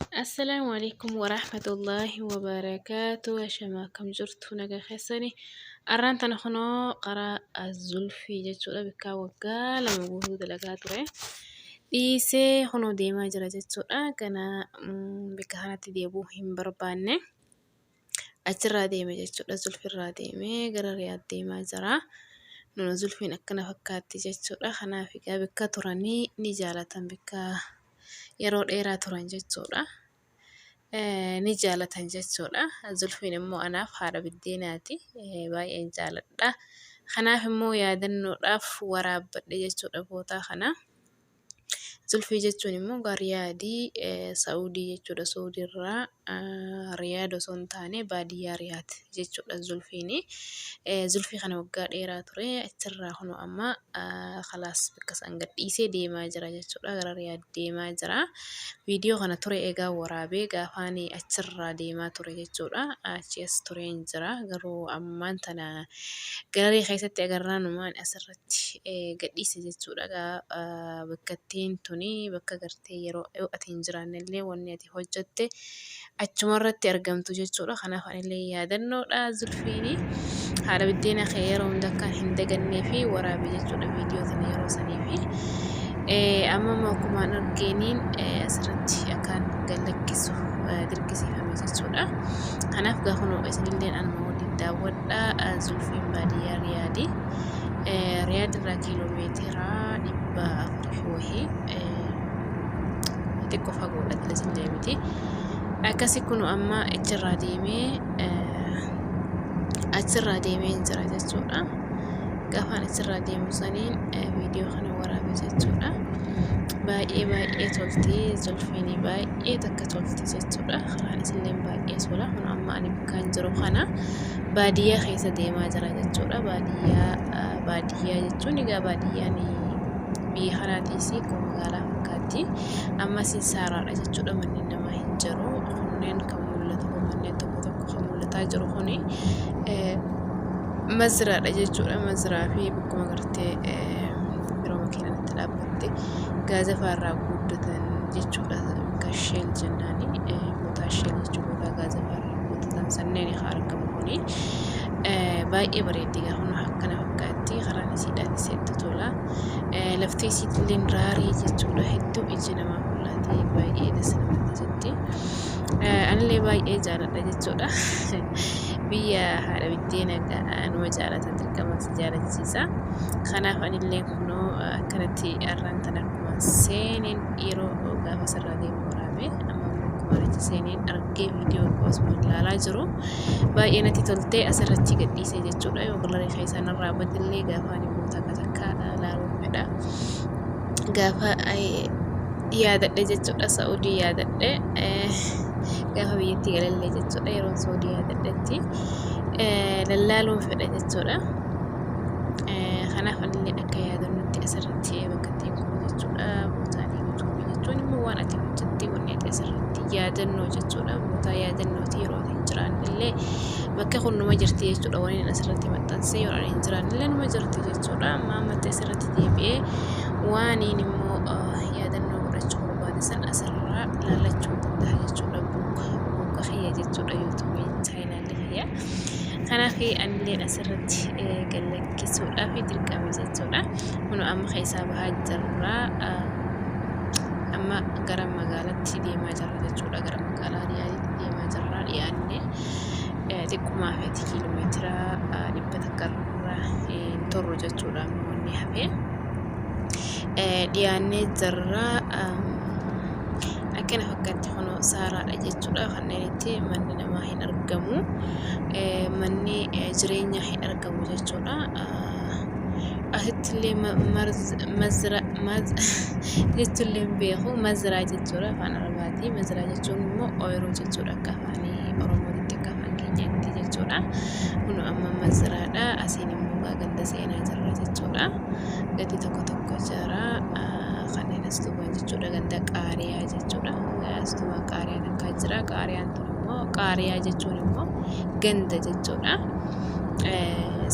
Assalaamu alaikum warahmatullaahi wabarakaatu. Ashama akkam jirtu nagaa keessani. Arraan tana kunoo karaa zulfii jechuudha bikkaa waggaa 2 guutuu dalagaa ture. Dhiisee kunoo deemaa jira jechuudha. Gana bikka kanatti deebi'uu hin barbaanne. Achirraa deeme jechuudha. Zulfirraa deemee gara Riyaad deemaa jira. Nuna zulfiin akkana fakkaatti jechuudha. Kanaaf egaa bikka turanii ni jaalatan bikka yeroo dheeraa turan jechuudha. Ni jaalatan jechuudha. Zulfiin immoo anaaf haadha biddeenaati. Baay'een jaaladha. Kanaaf immoo yaadannoodhaaf waraabbadhe jechuudha bootaa kana. Zulfii jechuun immoo egaa Riyaadii Sa'uudii jechuudha. Sa'uudii irraa Riyaad osoo hin taane baadiyyaa Riyaad jechuudha Zulfiini. Zulfii kana waggaa dheeraa ture. Achirraa kunoo amma kalaas bakka san gadhiisee deemaa jira jechuudha. Gara Riyaad deemaa jira. Viidiyoo kana ture egaa waraabee gaafaan achirraa deemaa ture jechuudha. Achi as tureen jira. Garuu ammaan tana galarii keessatti agarraanumaan asirratti gadhiise jechuudha. Egaa bakkattiin tuni bakka gartee yeroo yoo ati hin jiraannellee wanni ati hojjatte achumarratti argamtu jechuudha. Kanaaf anillee yaadannoodha zulfiini haadha biddeena kee yeroo hunda akkaan hin dagannee fi waraabe jechuudha viidiyoo tana yeroo sanii fi amma immoo akkumaan argeeniin asirratti akkaan gallakkisu dirqisiifame jechuudha. Kanaaf gaafa isinilleen anuma waliin daawwadha zulfiin baadiyyaa Riyaadii. Riyaad irraa kiiloo meetira 400 fi wahii xiqqoo fagoodha tilasillee miti. Akkasi kun amma achirraa deemee achirraa deemee hin jira jechuudha. Gaafaan achirraa deemu saniin viidiyoo kana waraabe jechuudha. Baay'ee baay'ee tolti zulfiin baay'ee takka tolti jechuudha. Karaan isillee baay'ee tola. Kun amma ani bakkaan jiru kana. Baadiyyaa keessa deemaa jira jechuudha. Baadiyyaa baadiyyaa jechuun egaa baadiyyaan biyya kanaatiis akkuma magaalaa fakkaatti. Ammas saaraadha jechuudha. Manneen namaa hin jiru. Kunneen kan mul'atu kun manneen tokko tokko kan mul'ataa jiru kuni maziraadha jechuudha. Maziraa fi bakkuma gartee yeroo makiinaan itti dhaabbatte gaaza fa'aa irraa guuttatan jechuudha. Bakka sheel jennaani bootaa sheel jechuun bootaa gaaza fa'aa irraa guuttatan sanneen haa argamu kuni baay'ee bareeddi egaa kun akkana fakkaatti karaan isiidhaatis hedduu tola. Lafti isiitillee raarii jechuudha hedduu iji namaa fullaati baay'ee das namatti jetti. Anillee baay'ee jaaladha jechuudha. Biyya haadha biddeena numa jaalatan dirqama si jaalachiisa. Kanaaf anillee kunoo akkanatti har'aan tana akkuma seeneen yeroo gaafa sirraa deemu waraabe amma immoo akkuma achi seeneen argee viidiyoo osuma ilaalaa jiru baay'ee natti toltee asirratti gadhiisee jechuudha. Yoo galarii keessaa narraa badillee gaafa ani immoo takka takka ilaaluun fedha. Gaafa yaadadhe jechuudha Sa'uudii yaadadhe gaafa biyyatti galallee jechuudha yeroon Sa'uudii yaadadhetti lallaaluun fedha jechuudha. Kanaaf anillee akka yaadannutti asirratti bakka ittiin kun jechuudha. Bootaan yuutuubii jechuun immoo waan ati hojjette wanni ati asirratti yaadannoo jechuudha. Bootaa yaadannooti yeroo ati hin jiraannellee bakka kun numa jirti jechuudha. Waan inni asirratti maxxansee yeroo ani hin jiraannellee numa jirti jechuudha. Amma ammatti asirratti deebi'ee waaniin immoo yaadannoo godhachuu barbaade san asirraa laallachuu danda'a jechuudha. Buuka buuka kiyya jechuudha yuutuubii chaayinaalli kiyya. Kanaaf anilleen asirratti gallakkisuudhaaf dirqame jechuudha. Kun amma keessaa bahaa jirra. Amma gara magaalatti deemaa jirra jechuudha. Gara magaalaa Riyaaditti deemaa jirra dhiyaanne xiqqumaa feeti kiiloomeetira 100 irra hin turru jechuudha amma wanni hafe. Dhiyaannee jirra. Akkana fakkaatti kunoo saaraadha jechuudha. Kanneen itti manni namaa hin argamu. Manni jireenyaa hin argamu jechuudha. Asitti illee mazra jechuullee hin beeku. Mazraa jechuudha afaan Arabaati. Mazraa jechuun immoo ooyiruu jechuudha akka afaan Oromootitti akka afaan keenyaatti jechuudha. Kun amma mazraadha. Asiin immoo ganda seenaa jirra jechuudha. Gadi tokko tokko jira. Kanneen as duubaan jechuudha ganda qaariyaa jechuudha. As duubaan qaariyaa takkaa jira. Qaariyaan tun immoo qaariyaa jechuun immoo ganda jechuudha.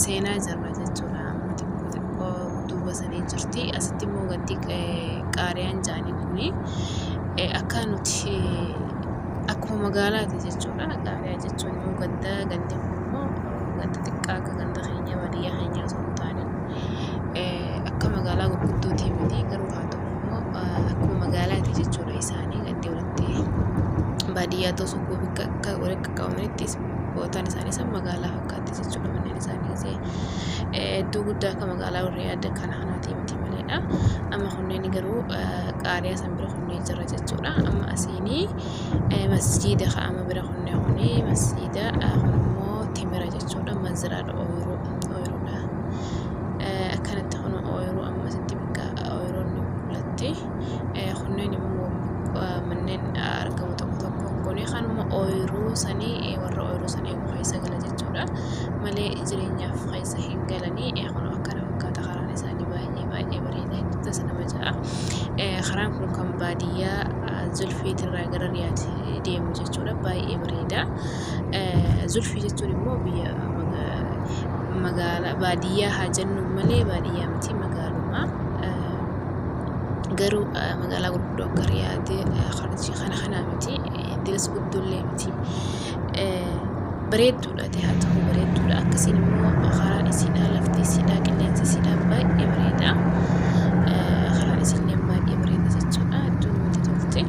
Seenaa jirra jechuudha. Amma xiqqoo xiqqoo duuba sanii jirti. Asitti immoo gandi qaariyaan jaaniin kuni akka nuti Akkuma magaalaati jechuudha. Qaariyaa jechuun immoo ganda gandi kun immoo ganda xiqqaa akka ganda keenya baadiyyaa keenyaa osoo hin taane akka magaalaa gurguddootii miti garuu haa ta'u immoo akkuma magaalaati jechuudha isaanii gandi walitti baadiyyaa ta'us hogguu bakka akka walitti qaqqabamanitti bootaan isaanii san magaalaa fakkaatti jechuudha manneen isaanii gisee hedduu guddaa akka magaalaa warri yaada kana kanaatii miti maleedha. Amma kunneen garuu qaariyaa san bira kunneen jira jechuudha. Amma asiinii masjiida ka'ama bira kunnee kuni masjiida kun immoo timira jechuudha maziraadha ooyiruu ooyiruudha. Akkanatti kun ooyiruu amma asitti bakka ooyiruun ni mul'atti. Kunneen immoo manneen argamu tokko tokko kuni kanuma ooyiruu sanii warra ooyiruu san eegu keessa gala jechuudha. Malee jireenyaaf keessa hin galanii kun akkana fakkaata karaan isaanii baay'ee baay'ee bareeda hedduu tasa nama ja'a. Karaan kun kan baadiyyaa Zulfiitirraa gara Riyaad deemu jechuudha baay'ee bareeda. Zulfii jechuun immoo biyya magaala baadiyyaa haa jennu malee baadiyyaa miti magaaluma. Garuu magaalaa gurguddoo akka Riyaad Kharjii kana kanaa miti diras guddoollee miti. Bareedduudha ta'e haa ta'u bareedduudha akkasiin immoo karaan isiidhaa lafti isiidhaa qilleensi isiidhaa baay'ee bareeda. Karaan isiillee baay'ee bareeda jechuudha hedduu namatti tolti.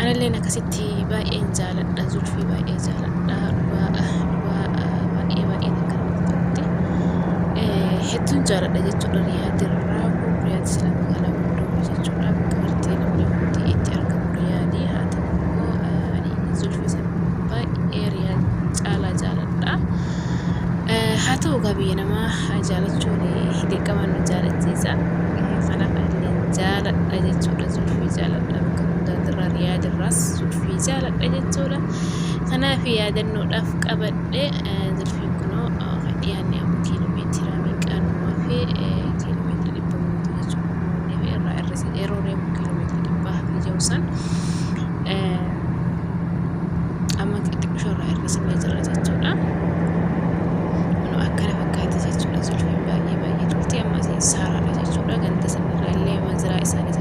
Analleen akkasitti baay'een jaaladha zulfii baay'ee jaaladha dhugaa dhugaa baay'ee baay'ee takka namatti tolti. Hedduun jaaladha jechuudha Riyaadirraa Riyaad sila magaalaa guddoo jechuudha bakka gartee namni hundi itti argamu Riyaadi haa ta'u immoo ani zulfii san baay'ee Riyaad caalaa jaaladha. Haa ta'u egaa biyya namaa jaalachuun dirqamaan nu jaalachiisa. Kanaaf anilleen jaaladha jechuudha zulfii jaaladha bakka hundaatirraa Riyaadirraas zulfii jaaladha jechuudha. Kanaaf yaadannoodhaaf qabadhe zulfiin kunoo kan dhiyaanne amma kiiloomeetira meeqaa nu hafe kiiloomeetira 100 guutuu jechuudha. Amma wanni hafe irraa irra yeroo reefu kiiloomeetira 100 hafe jiru san amma xixiqqishoo irraa hir'isinee jirra jechuudha. Kunoo akkana fakkaatti jechuudha. Zulfiin baay'ee baay'ee tolti. Amma asiin saaraadha jechuudha. Ganda sanarraa illee maziraa isaanii